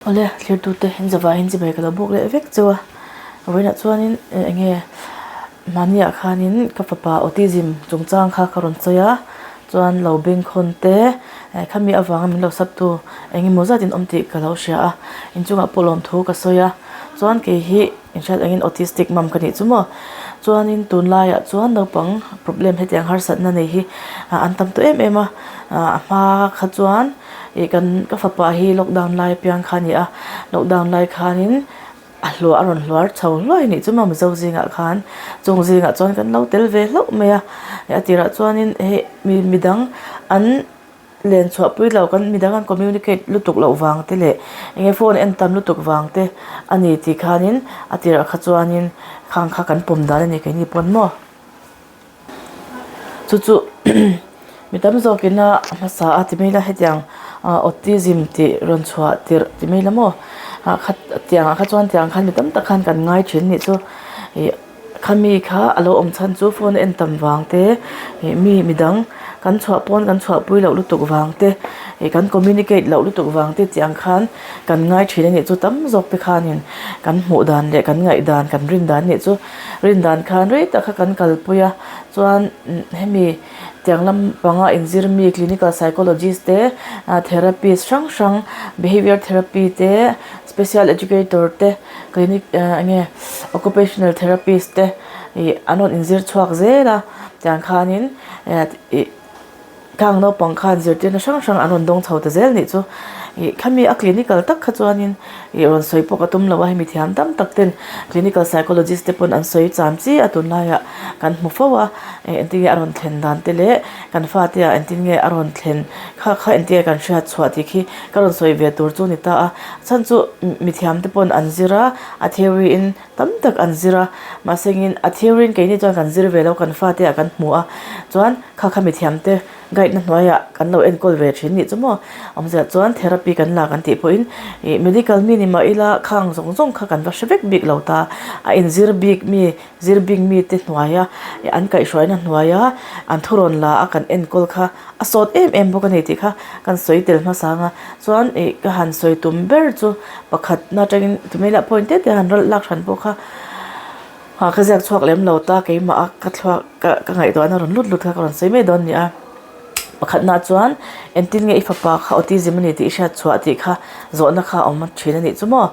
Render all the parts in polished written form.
Awle thlirtute in zavaiin chibai ka lo buk leh vek cheu a, vawiinah chuanin eng nge mahniah khanin ka fapa autism chungchang kha ka rawn sawi a, chuan lo bengkhawn te khami avanga min lo sap tu eng emaw zat in awm tih ka lo hria a, inchungah pawh lawmthu ka sawi a, chuan kei hi. Inhriat angin autistic mum ka nih chu maw? Chuanin tunlaiah chuan naupang problem hetiang harsatna nei hi an tam tawh em em a, a hma kha chuan ih kan ka fapa hi lockdown lai apiang kha a ni a, lockdown lai khanin a hluah a rawn hluar chho hluai a nih chu maw Mizo zingah khan chung zingah chuan kan lo tel ve hlauh mai a, a tirah chuanin hei mi midang an. Len chhuah pui lo kan midang an communicate lutuk loh vang te leh eng nge phone en tam lutuk vang te a ni tih khanin a tirah kha chuanin khang kha kan pawm dan a ni keini pawn maw. Chu chu mi tam zawkin a hmasa a ti mai la hetiang autism tih rawn chhuah tirh ti mai la maw ah kha tiangah kha chuan tiang khan mi tam tak khan kan ngai thin a nih chu ih. Khami kha a lo awm chhan chu phone a en tam vang te ih mi midang kan chhuah pawn kan chhuah pui loh lutuk vang te ih kan communicate loh lutuk vang te tih ang khan kan ngai thin a nih chu tam zawk te khanin kan hmuh dan leh kan ngaih dan kan rin dan a nih chu rin dan khan rei tak kha kan kalpui a chuan hemi tiang lampanga inzir mi clinical psychologist te ah therapist hrang hrang behaviour therapy te special educator te. Clinic eng nge occupational therapist te ih an rawn inzir chhuak zel a tiang khanin ih khang naupang khan zirtirna hrang hrang an rawn dawng chho ta zel nih chu ih khami a clinical tak kha chuanin ih rawn sawi pawh ka tum lo a hemi thiam tam tak ten clinical psychologist te pawn an sawi cham chi a tunlaiah kan hmu fo a engtin nge a rawn thlen dan te leh kan fate ah engtin nge a rawn thlen kha kha engtin nge kan hriat chhuah tih khi ka rawn sawi ve tur chu a ni ta a. Chhan chu mithiam te pawn an zir a, a theory in tam tak an zir a, mahse engin a theory in keini chuan kan zir ve lo kan fate ah kan hmu a, chuan kha kha mithiam te guide na hnuaiah kan lo enkawl ve thin nih chu maw awmzia chuan therapy kan lak an tih pawhin ih medical mi ni mah ila khang zawng zawng kha kan va hre vek bik lo ta, a inzir bik mi zir bik mi te hnuaia an kaihhruaina hnuaia an thurawn la a kan enkawl kha a sawt em em bawk a ni tih kha kan sawi tel hmasa ang a chuan ih ka han sawi tum ber chu pakhat na atangin tumei lah point te te han rawlh lak hran pawh kha ah ka ziak chhuak lem lo ta keimah a ka thluak ka ka ngaihtuahna rawn lut lut kha ka rawn sawi mai dawn a ni a pakhat na chuan engtin nge i fapa kha autism a ni tih i hriat chhuah tih kha zawhna kha a awm thin a nih chu maw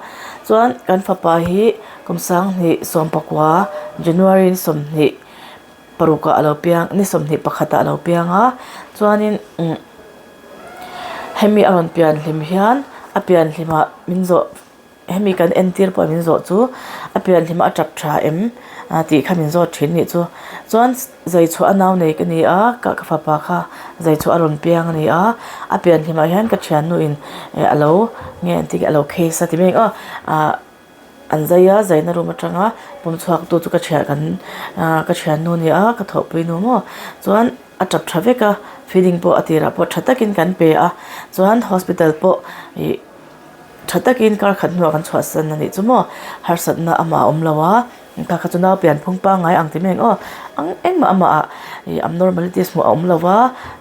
chuan kan fapa hi kum sanghnih sawmpakua January 20 parukah a lo piang ni 21 ah a lo piang a chuanin umm hemi a rawn pian hlim hian a pian hlimah min zawh hemi kan entir pawh min zawh chu a pian hlimah a tap tha em tih kha min zawt thin nih chu chuan zai chhuah a nau nei ka ni a ka ka fapa kha zai chhuah a rawn piang a ni a a pian hlimah hian ka thiannu in a lo nge an tih a lo case a ti mai ang aw ah. An zai a, zaina room atanga pawm chhuak tu chu ka thian kan ah ka thiannu a ni a, ka thawhpui nu maw chuan a tap tha vek a, feeding pawh a tirah pawh tha takin kan pe a, chuan hospital pawh ih tha takin kar khat hnuah kan chhuahsan a nih chu maw, harsatna amah a awm lo a, kha kha chu nau pian phung pangngai ang ti mai ang aw, ang engmah amah ah ih abnormalities hmuh a awm lo va,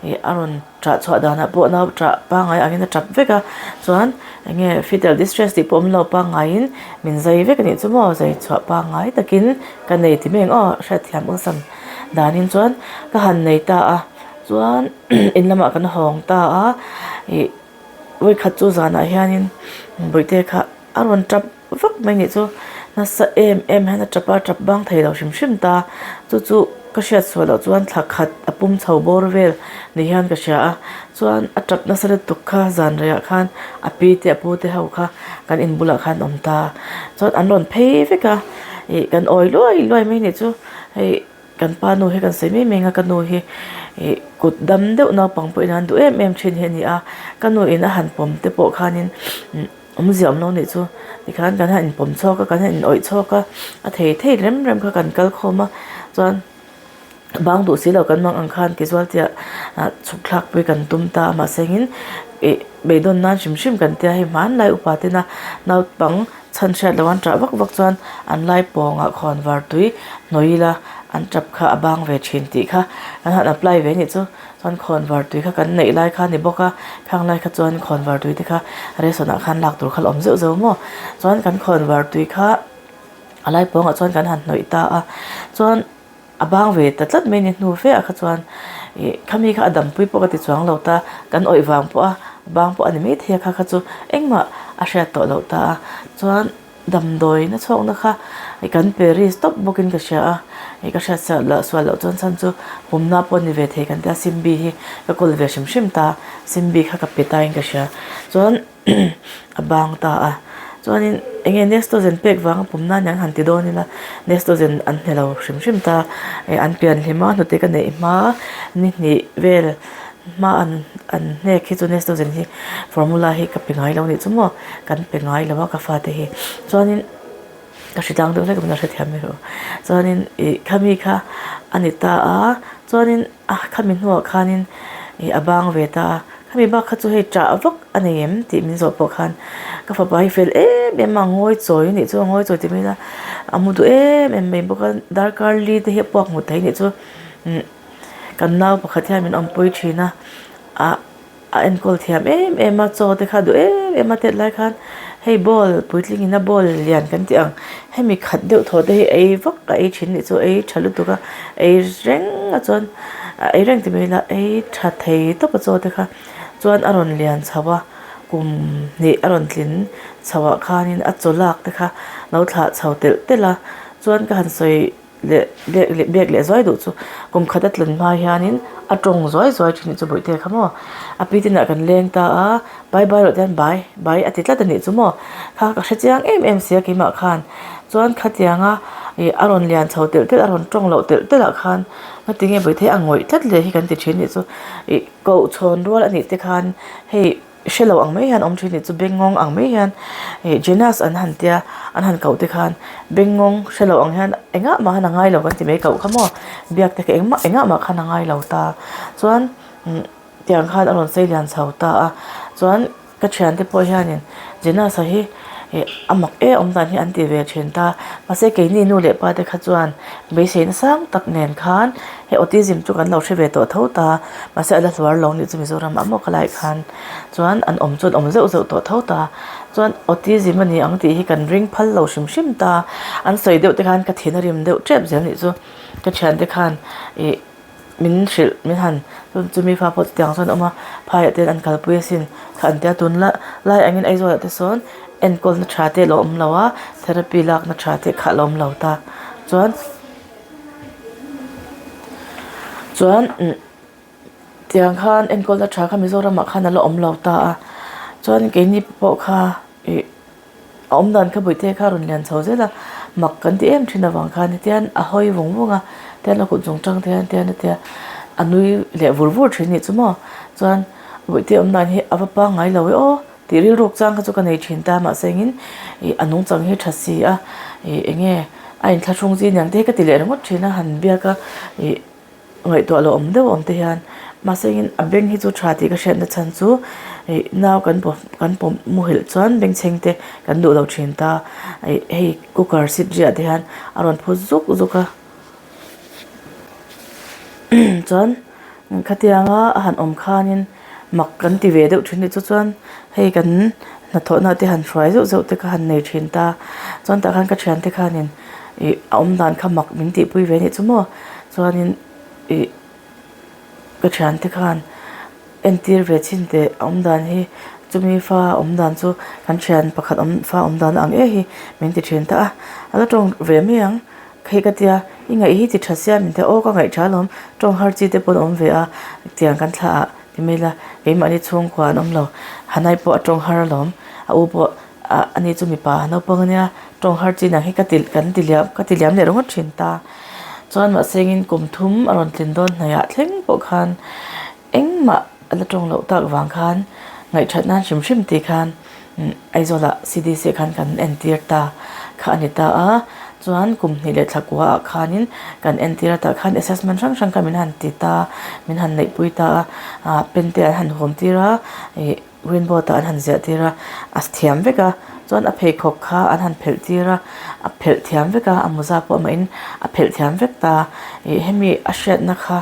ih a rawn. Ṭah chhuah danah pawh nau ṭah pangngai angin a ṭap vek a, chuan eng nge fetal distress tih pawh awm lo pangngaiin min zai vek a nih chu maw, zai chhuah pangngai takin ka nei ti mai ang aw, hriatthiam awlsam danin chuan ka han nei ta a, chuan in lamah kan hawng ta a, ih vawikhat chu zanah hianin bawihte kha a rawn ṭap. Vak mai nih chu nasa em em hian a tap a, tap bang thei lo hrim hrim ta. Chu chu ka hriat suah loh chuan thla khat a pum chho bawr vel ni hian ka hria a. Chuan a tap nasa lutuk kha zan reiah khan a pi te a pu te ho kha kan in bulah khan awm ta. Chuan an rawn phei vek a, ih kan awi luai luai mai nih chu hei kan pa nu hi kan sawi mai mai ang a, ka nu hi ih kut dam deuh naupang pawhin an duh em em thin hi a ni a. Ka nu in a han pawm te pawh khanin. Awmzia awm lo nih chu tikhan kan han inpawm chhuak a kan han inawih chhuak a a thei thei rem rem kha kan kal khawm a chuan bang duh si lo kan mang ang khan tizual tia ah chhuk thlak pui kan tum ta a mahse engin ih beidawn nan hrim hrim kan tia hei hmanlai upa tena naupang chhan hriat loh an ṭah vak vak chuan an lai pawngah khawn var tui hnawih ila an. An tap kha a bang ve thin tih kha kan han apply ve anih chu. Chuan khawnvar tui kha kan neih lai kha a ni bawk a, khang lai kha chuan khawnvar tui te kha ration ah khan lak tur kha la awm zeuh zeuh maw. Chuan kan khawnvar tui kha a lai pawngah chuan kan han hnawih ta a, chuan a bang ve ta tlat mai a ni hnu fe ah kha chuan ih khami kha a dampui pawh ka ti chuang lo ta, kan awih vang pawh a bang pawh a ni maithei a kha kha chu engmah a hriat tawh loh ta a, chuan. Damdawi na chhuakna kha kan pe ri stop bawkin ka hria a, ih ka hriat sual loh sual loh chuan chhan chu pumna pawh a ni ve thei kan tia Simbi hi ka kawl ve hrim hrim ta, Simbi kha ka pe ta in ka hria chuan a bang ta a, chuanin eng nge Nestogen pek vanga pumna aniang han ti dawn ila Nestogen an hne lo hrim hrim ta, ih an pian hlim a hnute ka neih hma ni hnih vel hma an an hnek hi chu Nestogen hi formula hi ka pe ngai lo anih chu maw. Kan pe ngai lo a ka fate hi chuanin ka hre tlang deuh hlek a hrethiam mai rawh chuanin ih khami kha a ni ta a chuanin a khami hnuah khanin ih a bang ve ta a khami bak kha chu hei ṭah vak a nei em tih min zawh pawh khan ka fapa hi fel em em a ngawi chawi a nih chu a ngawi chawi ti mai ila a mu duh em em mai bawk a darkar li te hi a puak hmu thei a nih chu umm kan nau pakhat hian min awmpui ṭhin a ah. A enkawl thiam em em a, chaw te kha duh em em a tet lai khan hei ball puitling in a ball lian kan tih ang hemi khat deuh thaw te hi ei vak a ei thin nih chu ei tha lutuk a ei reng a chuan a ei reng ti mai ila ei tha thei tawp a chaw te kha chuan a rawn lian chho a kum hnih a rawn tlin chho ah khanin a chaw lak te kha lo thlah chho telh telh a chuan ka han sawi. Leh biak leh biak leh zuai duh chu kum khat a tlun hma hianin a tawng zuai zuai thin chu bawihte kha maw a pi te inah kan leng ta a bai bai rawh te hian bai bai a ti tlat a nih chu maw kha ka hre chiang em em sia keimah khan chuan khatianga ih a rawn lian chho telh telh a rawn tawng loh telh telh ah khan ngatinge bawihte a ngawih tlat le hi kan ti thin nih chu ih koh chhawn rual a nih te khan hei. Hre lo ang mai hian awm thin nih chu bengngawng ang mai hian ih genus an han tia an han koh te khan bengngawng hre lo ang hian engah mah khan a ngai lo kan ti mai koh kha maw biak te kha engmah engah mah khan a ngai lo ta chuan umm tiang khan a rawn sei lian chho ta a chuan ka thiante pawh hianin genus-a hi ih a mak em awm dan hi an ti ve thin ta mahse keini nu leh pa te kha chuan beiseina sang tak nen khan hei autism chu kan lo hre ve tawh tho ta mahse a la hluar lo nih chu Mizoram ah maw ka lai khan chuan an awm chu an awm zeuh zeuh tawh tho ta chuan autism a ni ang tih hi kan ring phal lo hrim hrim ta an sawi deuh te khan ka thin a rim deuh tep zel nih chu ka thiante khan ih min hrilh min han chumi fa pawh chutiang chuan a awm a phaiah te an kalpui asin kha an tia tun lai angin Aizawl ah te sawn enkawlna tha te a lo awm lo a therapy lakna tha te kha a lo awm lo ta chuan chuan umm tiang khan enkawlna tha kha Mizoram ah khan a la awm lo ta a chuan keini pawh kha ih. A awm dan kha bawihte kha a rawn lian chho zel a, mak kan ti em thin avang khan hetian a hawi vung vung a, tian a kut zawng tang te hian tian a tia a nui leh vur vur thin nih chu maw chuan bawihte awm dan hi a va pangngai lo e aw tih rilruk chang kha chu ka nei thin ta mahse engin ih a nungchang hi tha si a ih eng nge a inthlahrung chi niang te hi ka ti leh ringawt thin a han biak a ih. Ngaihtuah lo awm deuh awm te hian mahse engin a beng hi chu tha tih ka hriatna chhan chu ih nau kan pawm kan pawm muhilh chuan bengchheng te kan duh lo thin ta ih hei cooker seat riah te hian a rawn phu zuk zuk a chuan khatianga a han awm khanin mak kan ti ve deuh thin nih chu chuan hei kan hnathawhna te han hruai zeuh zeuh te kha han nei thin ta chuan tah khan ka thiante khanin ih a awm dan kha mak min tihpui ve anih chu maw chuanin ih ka thiante khan entir ve chin teh a awm dan hi chumi fa awm dan chu kan thian pakhat awm fa awm dan ang em hi min ti thin ta a a la tawng ve mai ang hei ka tia i ngaih hi ti tha sia min tia aw ka ngaih tha alawm tawng har chi te pawh an awm ve a tiang kan thlah ah ti mai ila keimahni chhungkua an awm lo Hanai pawh a tawng har alawm a u pawh. Ah ani chu mipa naupang ania tawng har chin ang hi ka ti kan ti liam ka ti liam leh ringawt thin ta chuan mahse engin kum thum a rawn tlin dawn hnaih ah thleng pawh khan engmah a la tawng loh tak vang khan ngaihthat nan hrim hrim tih khan Aizawl ah C D C ah khan kan entir ta kha a ni ta a chuan kum hnih leh thla kua ah khanin kan entir a tah khan assessment hrang hrang kha min han ti ta min han neihpui ta a ah pen te an han huam tir a ih. Green board ah an han ziah tir a a thiam vek a chuan a pheikhawk kha an han phelh tir a a phelh thiam vek a a mawza pawh amah in a phelh thiam vek ta ih hemi a hriatna kha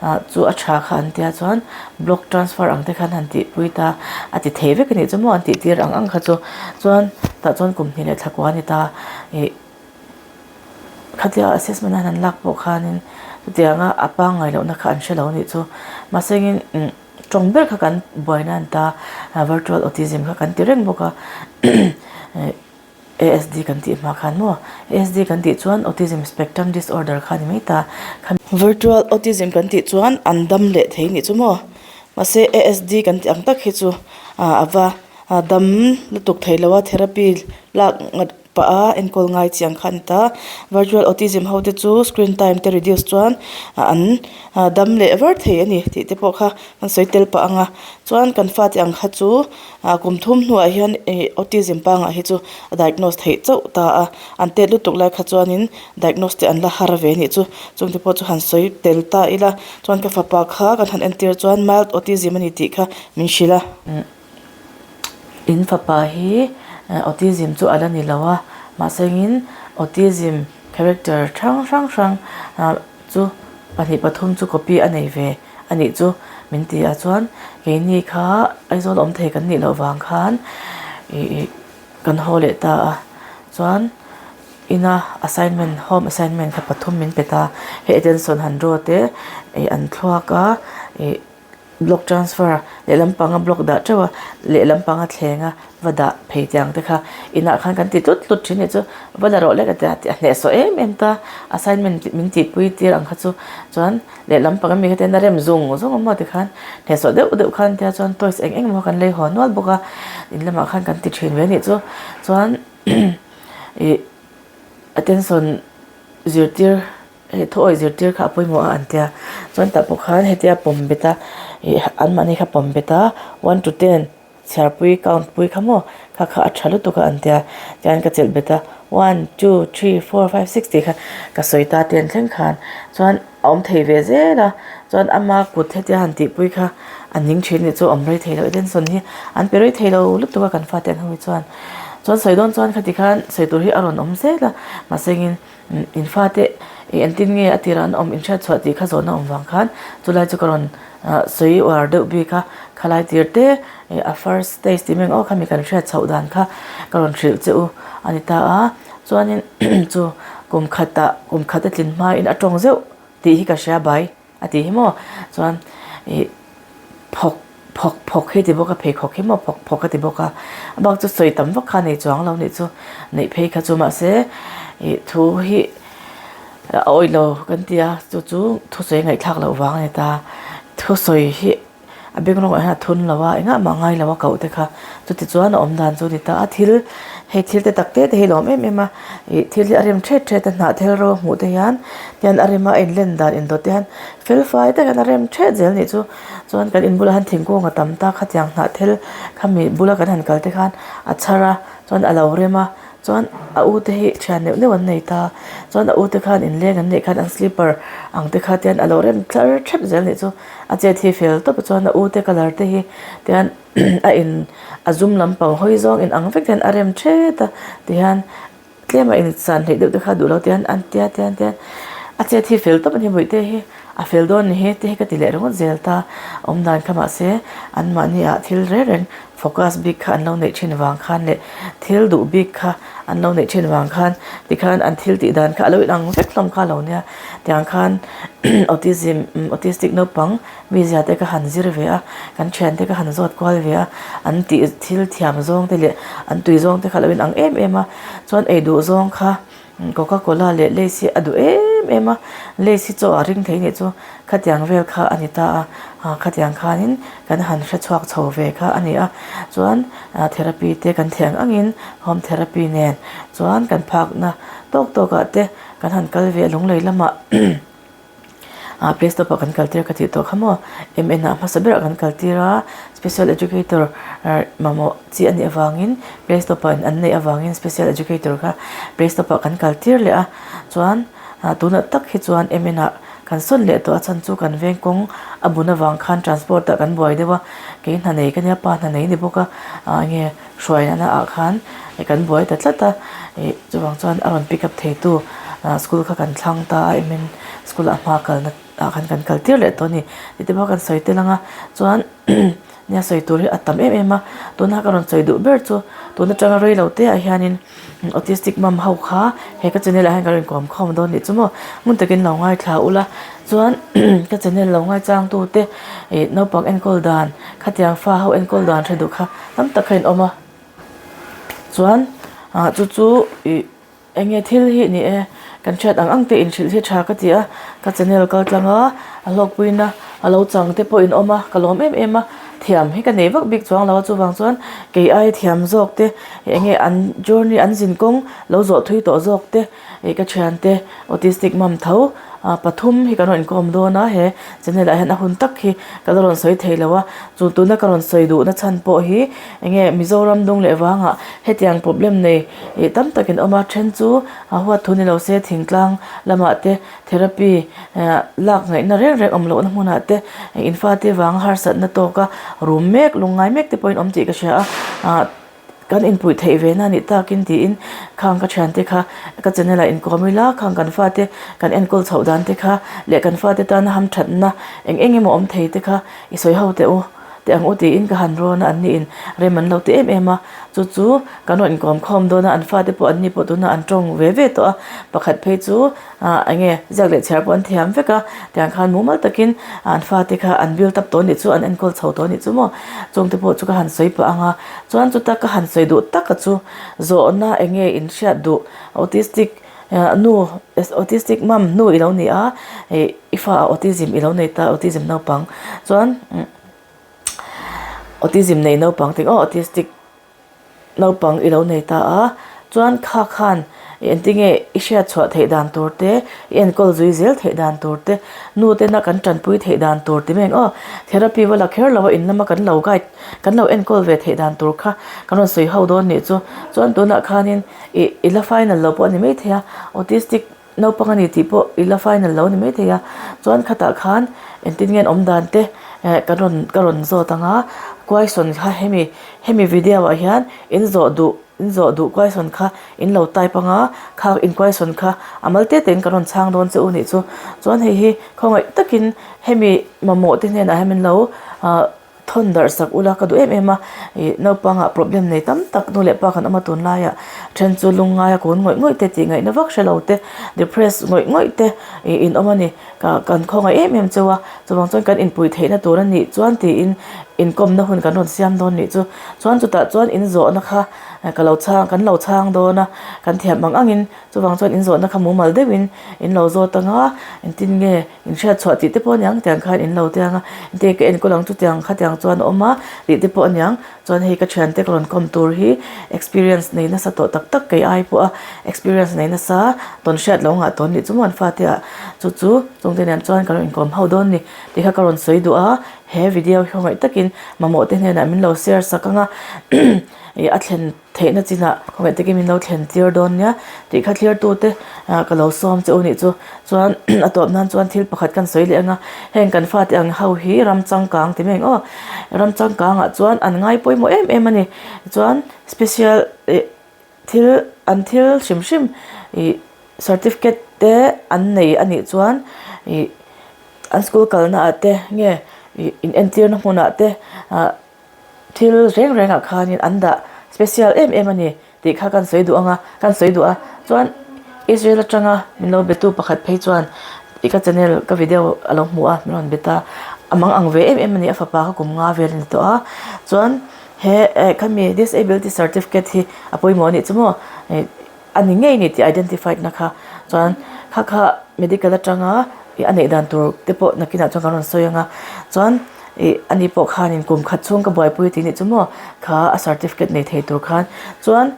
ah chu a tha kha an tia chuan block transfer ang te khan han tih pui ta a ti thei vek a nih chu maw an tih tir ang ang kha chu chuan tah chuan kum hnih leh thla kua a ni ta ih khatia assessment a han lak pawh khanin chutianga a pangngai lohna kha an hre lo a nih chu mahse engin umm. Tawng ber kha kan buaina an ta a, virtual autism kha kan ti reng bawk a, ASD kan tih hma khan maw, ASD kan tih chuan autism spectrum disorder kha a ni mai ta, virtual autism kan tih chuan an dam leh thei nih chu maw, mahse ASD kan tih ang tak hi chu a va dam lutuk thei lo a, therapy lak ngat pah a enkawl ngai chiang kha a ni ta, virtual autism ho te chu screen time te reduce chuan an dam leh var thei a ni tih te pawh kha kan sawi tel pah ang a, chuan kan fate ang kha chu kum thum hnuah hian ih autism pangah hi chu a diagnose theih chauh ta a, an tet lutuk lai kha chuanin diagnose te an la har ve a nih chu, chung te pawh chu han sawi tel ta ila chuan ka fapa kha kan han entir chuan mild autism a ni tih kha min hrilh a. In fapa hi autism chu a la ni lo a, mahsengin autism character hrang hrang hrang chu pahnih pathum chu copy a nei ve a nih chu min ti a chuan keini kha Aizawl awm thei kan nih loh vang khan ih kan haw leh ta a chuan ina assignment home assignment kha pathum min pe ta hei attention han draw te ih an thluak a ih. Block transfer lehlam panga block dah teuh a, lehlam panga thleng a va dah phei tiang te kha inah khan kan ti tlut tlut thin nih chu va la rawh lek a ti a a hnehsawh em em ta assignment min tihpui tir ang kha chu chuan lehlam panga mi kha te hian a rem zung zung a maw tikhan hnehsawh deuh deuh khan tia chuan toys eng eng emaw kan lei haw nual bawk a in lamah khan kan ti thin ve nih chu chuan ih attention zirtir. Hei thuawi zirtir kha a pawimawh a an tia chuan tah pawh khan hetia pawm bet a ih anmahni kha pawm bet a one to ten chhiarpui count pui kha maw kha kha a tha lutuk a an tia tihian ka chelh bet a one two three four five six tih kha ka sawi ta ten thleng khan chuan a awm thei ve zel a chuan ama kut hetia han tihpui kha a ning thin nih chu a awm rei thei loh attention hi an pe rei thei lo lutuk a kan fate ang ho hi chuan chuan sawi dawn chuan khati khan sawi tur hi a rawn awm zel a mahse engin. In fate ih engtin nge a tirah an awm inhriat chhuah tih kha zawhna awm vang khan chulai chu ka rawn sawi uar deuh bik a, khalai tir te ih a first stage tih mai ang aw khami kan hriat chhoh dan kha ka rawn hrilh che u a ni ta a, chuanin chu kum khatah kum khat a tlin hmain a tawng zeuh tih hi ka hria bai. A tih hi maw chuan ih phawk phawk phawk hi a ti bawk a pheikhawk hi maw phawk phawk a ti bawk a a bak chu sawi tam vak kha a nei chuang lo nih chu neih phei kha chu mahse ih thu hi a awih lo kan ti a chu chu thusawi ngaihthlak loh vang a ni ta thusawi hi. A beng rawngah hian a thun lo a, engah mah ngai lo a koh te kha. Chuti chuan a awm dan chu a ni ta a, thil hei thil te tak te te hi a lawm em em a, ih thil hi a rem thet thet a, hnah thel ro hmuh te hian hian a rem a, a inlen dan indawt te hian fel fai tak hian a rem thet zel nih chu. Chuan kan in bulah hian thingkung a tam ta khatiang hnah thel khami bula kan han kal te khan a chhar a, chuan a lo rem a, chuan a u te hi thian neuh neuh an nei ta, chuan a u te khan inleng an neih khan an slipper ang te kha te hian a lo rem thlar thep zel nih chu. A chet hi fel tawp a chuan a u te colour te hi tihian a in a zum lampang hawi zawng in ang vek hian a rem thet a tihian tlem a in san hleih deuh te kha duh lo tihian an tia tihian tihian a chet hi fel tawp a ni bawihte hi a fel dawn ni hi te hi ka ti leh ringawt zel ta awm dan kha mahse an mahni ah thil reng reng focus bik kha an lo neih thin vang khan leh thil duh bik kha an lo neih thin vang khan tikhan an thil tih dan kha a lo inang vek hlawm kha lo nia tiang khan autism autistic naupang mizia te ka han zir ve a kan thian te ka han zawt kual ve a an tih thil thiam zawng te leh an tui zawng te kha a lo inang em em a chuan ei duh zawng kha Coca cola leh lays hi a duh em em a lays hi chaw a ring thei nih chu khatiang vel kha a ni ta a ah khatiang khanin kan han hre chhuak chho ve kha a ni a chuan therapy te kan thiam angin home therapy nen chuan kan phakna tawk tawk ah te kan han kal ve a lunglei lamah. Ah play stop ah kan kal tir ka tih tawh kha maw M N ah hmasa berah kan kal tir a special educator mamawh chi a nih avangin play stop ah an neih avangin special educator kha play stop ah kan kal tir leh a chuan ah tunah tak hi chuan M N ah. Kan sawn leh tawh a chhan chu kan veng kawng a bun avang khan transport ah kan buai deuh a, kei hna nei ka nia pa hna nei ni bawk a, ah enge hruai na ah khan kan buai ta tlat a, ih chuvang chuan a rawn pick up thei tu ah school kha kan thlang ta a M N school ah hma kalna ah khan kan kal tir leh tawh a ni tih te pawh kan sawi tel ang a chuan nia sawi tur hi a tam em em a tuna ka rawn sawi duh ber chu tun atanga rei lo te ah hianin autistic mum ho kha he ka channel ah hian ka rawn kawm khawm dawn nih chu maw ngun takin lo ngaithla ula chuan ka channel lo ngaichang tu te ih naupang enkawl dan khatiang fa ho enkawl dan hre duh kha tam tak kha in awm a chuan ah chu chu ih. Eng nge thil hi ni e, kan hriat ang ang te inhrilh hi tha ka ti a, ka channel kal tlang a, a hlawkpuina a lo chang te pawh in awm a, ka lawm em em a, thiam hi ka nei vak bik chuang lo a, chuvang chuan kei ai thiam zawk te eng nge an journey an zin kawng lo zawh thui tawh zawk te ih ka thian te autistic mum tho pathum hi kan rawn inkawm dawn a, he channel ah hian a hun tak hi ka la rawn sawi thei lo a, chu tuna ka rawn sawi duhna chhan pawh hi eng nge Mizoram dung leh vangah hetiang problem nei Ih tam takin awm a, then chu a huat thu ni lo se thingtlang lamah te therapy lak ngaihna reng reng awm lohna hmunah te in fate vanga harsatna tawka rum mek lungngai mek te pawhin awm tih ka hria a, ah kan inpuih theih ve na nih takin tiin khang ka thiante kha ka channel ah inkawm ila khang kan fate kan enkawl chhoh dan te kha leh kan fate tana hamthatna eng eng emaw awm thei te kha i sawi ho teh u. Teh ang u tiin ka han rawn a, an niin rem an lo ti em em a, chu chu kan rawn inkawm khawm dawn a, an fate pawh an ni pawh tunah an tawng ve ve tawh a, pakhat phei chu ah eng nge ziak leh chhiar pawh an thiam vek a, tiang khan mumal takin an fate kha an build up tawh a nih chu, an enkawl chho tawh a nih chu maw, chungte pawh chu ka han sawi pah ang a, chuan chuta ka han sawi duh tak a chu zawhna eng nge in hriat duh autistic nu autistic mum nu i lo ni a, ih i fa ah autism i lo nei ta autism naupang chuan. Autism nei naupang tih aw autistic naupang i lo nei ta a chuan kha khan engtinge i hriat chhuah theih dan tur te i enkawl zui zel theih dan tur te nu tena kan tanpui theih dan tur ti mai ang aw therapy va la kher lo a in lama kan lo guide kan lo enkawl ve theih dan tur kha kan rawn sawi ho dawn nih chu chuan tunah khanin ih i la final lo pawh a ni maithei a autistic Naupang a ni tih pawh i la final lo a ni maithei a, chuan khatah khan engtin nge an awm dan te eh ka rawn ka rawn zawt ang a, question kha hemi hemi video ah hian in zawh duh in zawh duh question kha in lo type ang a, kha in question kha a mal te tein ka rawn chhang dawn che u nih chu, chuan hei hi khawngaih takin hemi mamawh te hnenah hian min lo ah. Thawn darh sak ula ka duh em em a, ih naupangah problem nei tam tak nu leh pa kan awm a tunlaiah then chu lungngaia kun ngawih ngawih te tih ngaihna vak hre lo te depress ngawih ngawih te ih in awm a ni ka kan khawngaih em em cheu a chuvang chuan kan inpui theihna tur a nih chuan tiin inkawmna hun kan rawn siam dawn nih chu chuan chutah chuan in zawhna kha ka lo chhang kan lo chhang dawn a kan thiam ang angin chuvang chuan in zawhna kha mumal deuhin in lo zawt ang a engtin nge. In hriat chhuah tih te pawh a niang tiang khan in lo tiang a engtin ka enkawl ang chutiang khatiang chuan a awm a tih te pawh a niang chuan hei ka thiante ka rawn kawm tur hi experience nei nasa tawh tak tak kei ai pawh a experience nei nasa tawn hriat lo ngah tawn nih chu maw an fate ah chu chu chungte nen chuan ka rawn inkawm ho dawn ni tih kha ka rawn sawi duh a he video hi khawngaih takin mamawh te hnenah min lo share sak ang a ih a thlen. Theihna chinah khawngaih takin min lo thlen tir dawn nia tih kha thlir tute ah ka lo sawm che u nih chu. Chuan a tawp nan chuan thil pakhat kan sawi leh ang a, heng kan fate ang ho hi ram changkang ti mai ang aw. Ram changkangah chuan an ngai pawimawh em em a ni. Chuan special ih thil an thil hrim hrim ih certificate te an nei a nih chuan ih an school kalna ah te nge ih in entirna hmunah te ah. Thil reng rengah khanin an dah special em em a ni tih kha kan sawi duh ang a, kan sawi duh a. Chuan Israel atanga min lo betu pakhat phei chuan i ka channel ka video a lo hmu a, min rawn bet a, a mang ang ve em em a ni, a fapa kha kum nga vel a ni tawh a. Chuan he eh khami disability certificate hi a pawimawh a nih chu maw eh A ni ngei ni tih identified na kha chuan kha kha medical atanga ih a neih dan tur te pawh nakinah chuan kan rawn sawi ang a chuan ih ani pawh khanin kum khat chhung ka buaipui tih nih chu maw kha a certificate nei thei tur khan chuan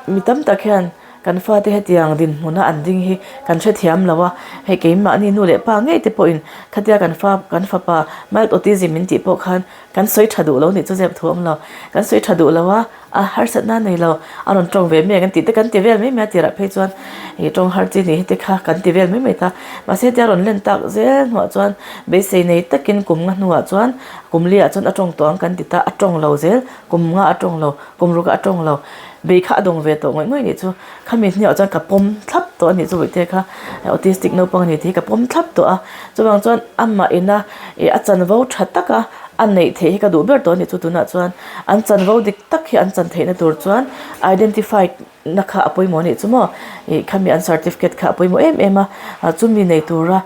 mi tam tak hian. Kan fate hetiang dinhmuna an ding hi kan hrethiam lo a, hei keimahni nu leh pa ngei te pawhin khatia kan fa kan fapa mild autism min tih pawh khan kan sawi tha duh lo nih chu zep thu awm lo. Kan sawi tha duh lo a, a harsatna nei lo, a rawn tawng ve mai ang tih te kan ti vel mai mai a tirah phei chuan ih tawng har chi nih hi te kha kan ti vel mai mai ta. Mahse hetia rawn len tak zel hnuah chuan beisei nei takin kum nga hnuah chuan kum liah chuan a tawng tawh ang kan ti ta, a tawng lo zel, kum nga a tawng lo. Kum ruk a tawng lo. Bei kha a dawng ve tawh ngawih ngawih nih chu. Khami hniah chuan ka pawm thlap tawh a nih chu Bawihte kha autistic naupang a ni tih hi ka pawm thlap tawh a. Chuvang chuan amah ina ih a chanvo tha taka a neih theih hi ka duh ber tawh a nih chu tunah chuan an chanvo dik tak hi an chan theihna tur chuan identify na kha a pawimawh a nih chu maw ih khami an certificate kha a pawimawh em em a chumi nei tura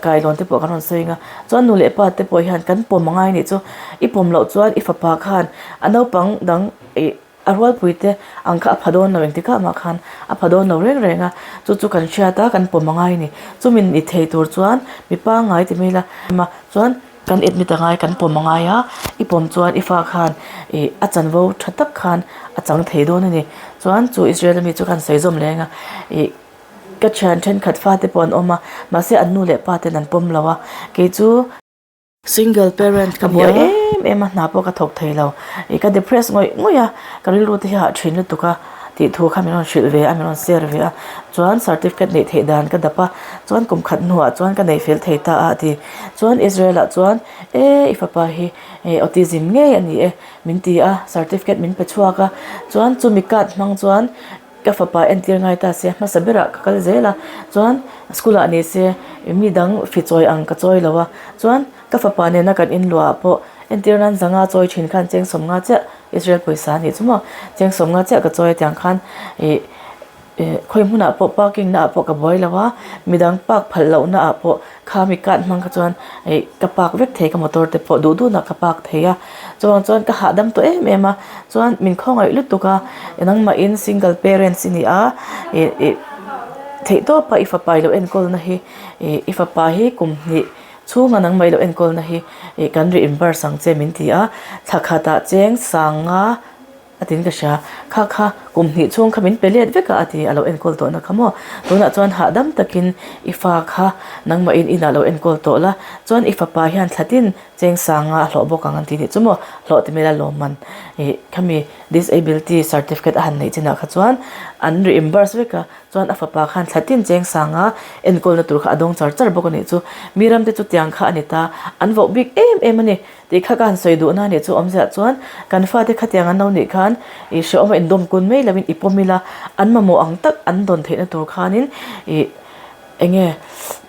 kailawn te pawh kan rawn sawi ang a chuan nu leh pa te pawh hian kan pawm angai a nih chu i pawm loh chuan i fapa khan a naupang dang ih a rualpui te ang kha a pha dawn lo engtik ah mah khan a pha dawn lo reng reng a chu chu kan hriat a kan pawm angai a ni chumi ni thei tur chuan mi pangngai ti mai ila chuan. Kan admit a ngai kan pawm a ngai a, i pawm chuan i fa khan ih a chanvo tha tak khan a chang thei dawn a ni. Chuan chu Israel ami chu khan sawi zawm leng a, ih ka thian thenkhat fate pawh an awm a, mahse an nu leh pa ten an pawm lo a, kei chu single parent ka buai em em a, hna pawh ka thawk thei lo, ih ka depress ngawih ngawih a, ka rilru te hi a hah thin lutuk a. Tih thu kha min rawn hrilh ve a, min rawn share ve a, chuan certificate neih theih dan ka dap a, chuan kum khat hnuah chuan ka nei fel thei ta a a ti. Chuan Israel ah chuan e i fapa hi autism ngei a ni e min ti a, certificate min pe chhuak a, chuan chumi card hmang chuan ka fapa entir ngai ta se hmasa berah ka kal zel a, chuan school ah ni se mi dang fi chawi ang ka chawi lo a, chuan ka fapa nena kan inluah ah pawh entir nan zanga chawi thin khan cheng sawmnga chiah Israel pawisa a nih chu maw cheng sawmnga chiah ka chawi a tiang khan ih ih khawi hmunah pawh parking na ah pawh ka buai lo a midang park phalh loh na ah pawh kha mi card hmang kha chuan ih ka park vek thei ka motor te pawh duh duh nah ka park thei a chuvang chuan ka hahdam tawh em em a chuan min khawngaih lutuk a nangmahin single parents i ni a ih ih theih tawp a i fapa i lo enkawl na hi ih i fapa hi kum hnih. Chhunga nangmah i lo enkawlna hi ih kan reimburse ang che min ti a, thla khatah cheng sang nga a tiin ka hria, kha kha kum hnih chhung kha min pe let vek a a ti a lo enkawl tawhna kha maw. Tunah chuan hahdam takin i fa kha nangmahin inah lo enkawl tawh la, chuan i fapa hian thla tin cheng sang nga a hlawh bawk ang an ti nih chu maw, hlawh ti mai la lawmman ih khami disability certificate a han neih chinah kha chuan an reimburse vek a. Chuan a fapa khan thla tin cheng sanga enkawlna tur kha a dawng char char bawk a nih chu. Mi ramte chu tiang kha a ni ta, an voh bik em em a ni tih kha ka han sawi duhna a nih chu awmziah chuan kan fate khatiang an lo nih khan ih hrehawm a indawm kun mai loin i pawm ila an mamawh ang tak an dawn theihna tur khanin ih eng nge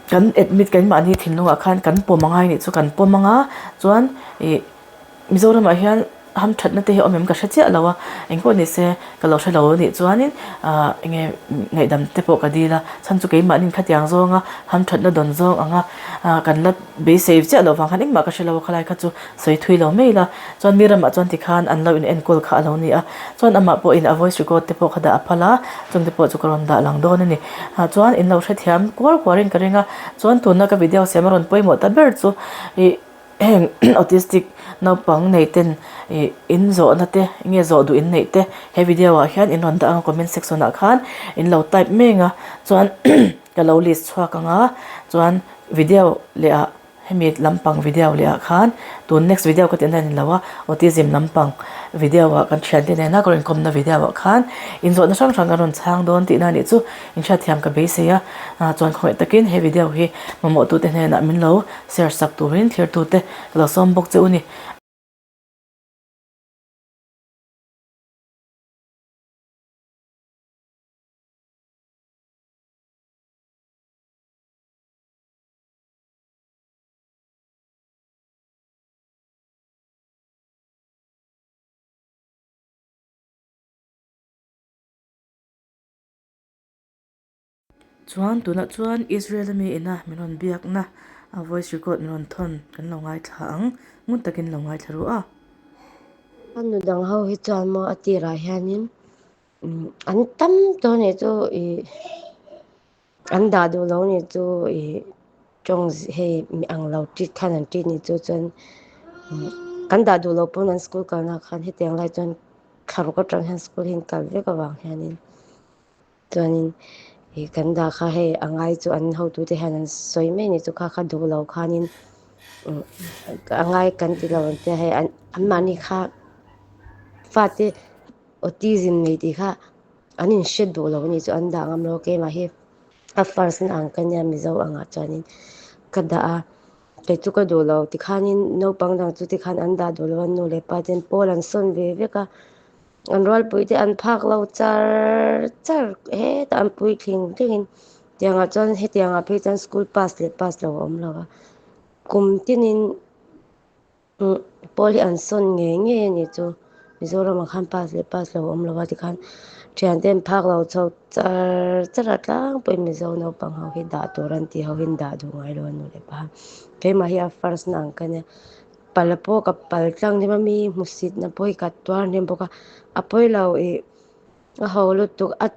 kan admit keimahni thinlungah khan kan pawm angai a nih chu kan pawm anga chuan ih Mizoramah hian hamthatna te hi awm em ka hre chiah lo a, engpawh ni se ka lo hre lo anih chuanin ah enge ngaihdam te pawh ka dil a, chhan chu keimahni khatiang zawnga hamthatna dawn zawng anga ah kan la beisei chiah loh vang khan engmah ka hre lo a khalai kha chu sawi thui lo mai ila, chuan mi ramah chuan tikhan an lo in enkawl kha a lo ni a, chuan amah pawhin a voice record te pawh kha dah a phal a, chung te pawh chu ka rawn dah lang dawn a ni, ah chuan in lo hrethiam kuar kuarin ka ring a, chuan tuna ka video siam a rawn pawimawh ta ber chu ih. Heng autistic naupang nei ten ih in zawhna te nge zawh duh in neih te he video ah hian in rawn dah ang a comment section ah khan in lo type mek a chuan ka lo list chhuak ang a chuan video leh ah hemi lampang video leh ah khan tun next video ka tih na ni lo a autism lampang video ah kan thiante nena ka rawn inkawmna video ah khan in zawhna hrang hrang kan rawn chhang dawn tihna anih chu in hriatthiam ka beisei a chuan khawngaih takin he video hi mamawh tute hnenah min lo Share sak turin thirtute ka lo sawm bawk che u ni. Chuan tunah chuan Israel ami ina min rawn biakna a voice record min rawn thawn kan lo ngaithla ang ngun takin lo ngaithla ru a. A nu dang ho hi chuan maw a tirah hianin an tam tawh a nih chu ih an dah duh lo a nih chu ih tawng hei mi ang lo treat khan an treat nih chu chuan kan dah duh loh pawn an school kalna khan hetiang lai chuan thla ruk atang hian school hi an kal vek avang hianin. Chuanin ih kan dah kha hei a ngai chu an hotute hian an sawi mai a ni chu kha kha duh lo khanin a ngai kan ti lo ang tia hei anmahni kha fate autism nei tih kha an inhriat duh lo a ni chu an dah ngam lo keimah hi a first na ang ka nia Mizo angah chuanin ka dah a kei chu ka duh lo tikhanin naupang dang chu tikhan an dah duh lo a nu leh pa ten pawl an sawn ve vek a an rualpui te an phak lo char char hetah an puitling thlengin tiangah chuan hetiangah phei chuan school pass leh pass lo a awm lo a kum tinin. Pawl hi an sawn ngei ngei a nih chu Mizoramah khan pass leh pass lo a awm lo a tikhan thiante an phak lo chho char char a tlangpuiin Mizo naupang ho hi dah tur an tih ho hi an dah duh ngai lo a nu leh pa keimah hi a first na ang ka nia pal pawh ka pal tlang hnem a mi hmusit na pawh hi ka tuar hnem bawk a a pawi lo ih A ho lutuk a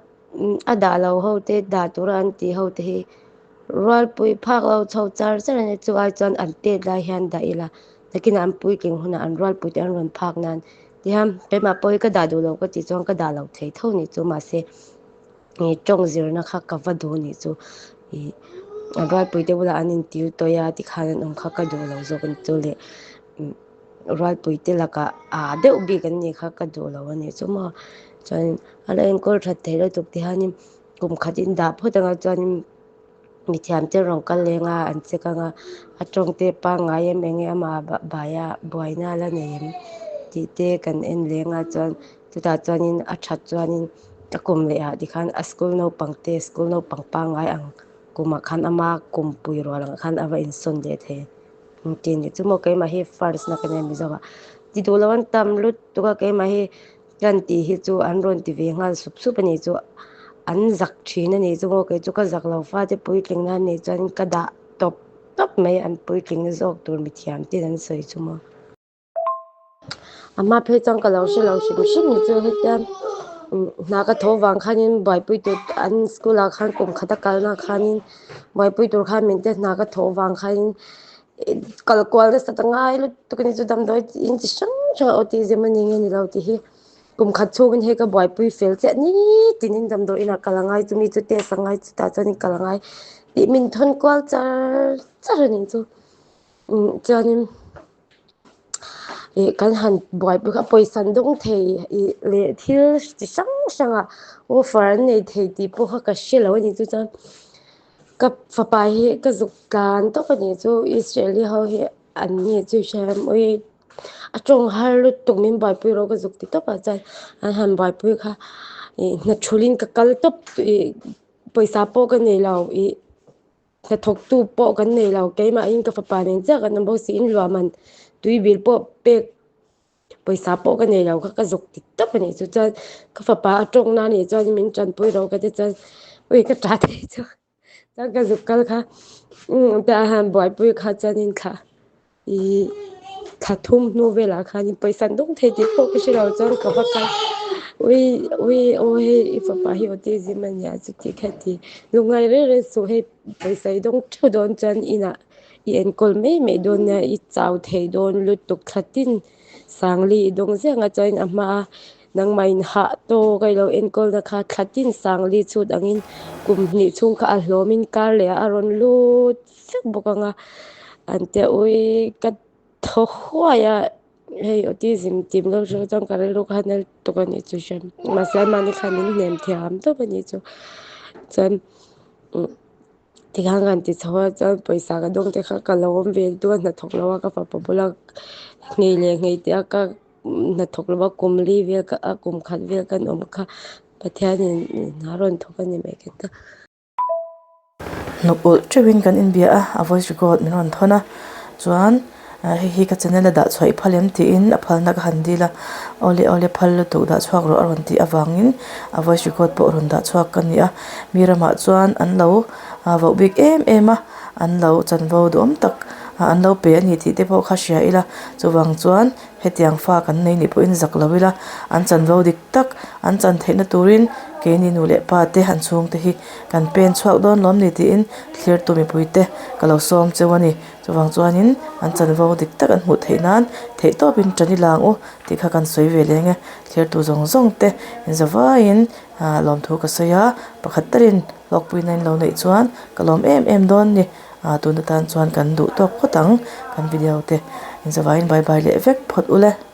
a dah lo ho te dah tura an tih ho te hi rualpui phak lo chho char char a ni chu ai chuan an tet lai hian dah ila nakinah an puitling hunah an rualpui te an rawn phak nan tihian keimah pawh hi ka dah duh lo ka tih chuan ka dah lo thei tho ni chu mahse ih tawng zirna kha ka va duh ni chu ih an rualpui te bulah an intir tawih a tikhan an awm kha ka duh lo zawk a ni chu le. Rualpui te lakah aa deuh bik an nih kha ka duh lo a nih chu maw chuan a la enkawl that theih lutuk ti hianin kum khat in dah phawt anga chuanin mithiam te rawn kal leng a an check anga a tawng te pangngai em eng nge amah baia buaina a la nei em tih te kan en leng a chuan chutah chuanin a that chuanin a kum leh ah tikhan a school naupang te school naupang pangngai ang kumah khan ama kumpui rual ang khan a va insawn leh thei. Engtin ni chu maw keimah hi first na ka nia Mizo ah ti duh lo an tam lutuk a keimah hi kan tih hi chu an rawn ti ve nghal sup sup a nih chu an zak thin a nih chu maw kei chu ka zak lo fate puitling na nih chuan ka dah tawp tawp mai an puitling na zawk tur mithiam ten an sawi chu maw. A hma phei chuan ka lo hre lo hrim hrim ni chu hetia hna ka tho vang khanin buaipui tur an school ah khan kum khat a kalna khanin buaipui tur khan min tia hna ka thawh vang khanin kal kual nasa ta ngai lutuk a ni chu damdawi in chi hrang hrang a autism a ni nge ni lo tih hi kum khat chhungin hei ka buaipui fel chiah nitinin damdawi inah kal a ngai chumi chu test a ngai chutah chuanin kal a ngai tih min thawn kual char char a ni chu chuanin. Ih kan han buaipui kha pawisa an dawng thei ih leh thil chi hrang hrang ah offer an nei thei tih pawh kha ka hre lo a ni chu chuan ka fapa hi ka zuk tlan tawp a ni chu Israeli ho hi an ni chu hriat a tawng har lutuk min buaipui rawh ka zuk ti tawp ah chuan an han buaipui kha ih hna thulhin ka kal tawp ih pawisa pawh ka nei lo ih. Hnathawktu pawh kan nei lo, keimahin ka fapa nen chiah kan awm bawk si, in luah man tui bil pawh pek pawisa pawh ka nei lo kha ka zawk dik tak a nih chu chuan ka fapa a tawng na nih chuan min tanpui rawh ka ti chuan ui ka tah thei chu chuan ka zuk kal kha umm tah hian buaipui kha chuanin thla Ih thla thum hnu velah khanin pawisa an dawng thei tih pawh ka hre lo chuan ka va kal ui ui aw hei i fapa hi autism a nia chuti kha ti lungngai reng reng suh hei pawisa i dawng theuh dawn chuan inah i enkawl mai mai dawn nia i chau thei dawn lutuk thla tin sangli i dawng ziah ang chuan a hmaa nangmahin hah tawk a ilo enkawl na kha thla tin sangli chhut angin kum hnih chhung kha a hlawmin kar leh ah a rawn lut vek bawk ang a an tia ui ka thaw huai a hei autism tih mizo hriat chuan ka rilru kha nal tuk a nih chu hriat mahse mahni khan min hnem thiam tawp a nih chu chuan tikhan kan ti chho a chuan pawisa ka dawng te kha ka lo awm ve duh a hnathawk lo a ka fapa bula nghei leh nghei tih a ka hnathawk lo a kum li vel ka a kum khat vel kan awm kha Pathianin hna rawn thawk a ni mai ka ti. Hnuk ulh teuhin kan inbia a, a voice record min rawn thawn a, chuan hei hi ka channel a dah chhuah i phal em tiin a phalna ka han dil a, awle awle phal lutuk dah chhuak rawh a rawn tih avangin a voice record pawh rawn dah chhuak ka ni a, mi ramah chuan an lo voh bik em em a, an lo chanvo duhawm tak An lo pe a ni tih te pawh kha hria ila, chuvang chuan hetiang fa kan nei nih pawhin zak lo ila, an chanvo dik tak an chan theihna turin keini nu leh pa te an chhungte hi kan pen chhuak dawn lawm ni tiin thlirtu mipui te ka lo sawm cheu a ni. Chuvang chuanin an chanvo dik tak an hmuh theih nan theih tawpin tan ila ang u tih kha kan sawi ve leng e. Thlirtu zawng zawng te inzavaiin lawmthu ka sawi a, pakhat tarin hlawkpuina in lo neih chuan ka lawm em em dawn ni. Tun atan chuan kan duh tawk phawt ang kan video te inzavaiin bye bye leh vek phawt ule.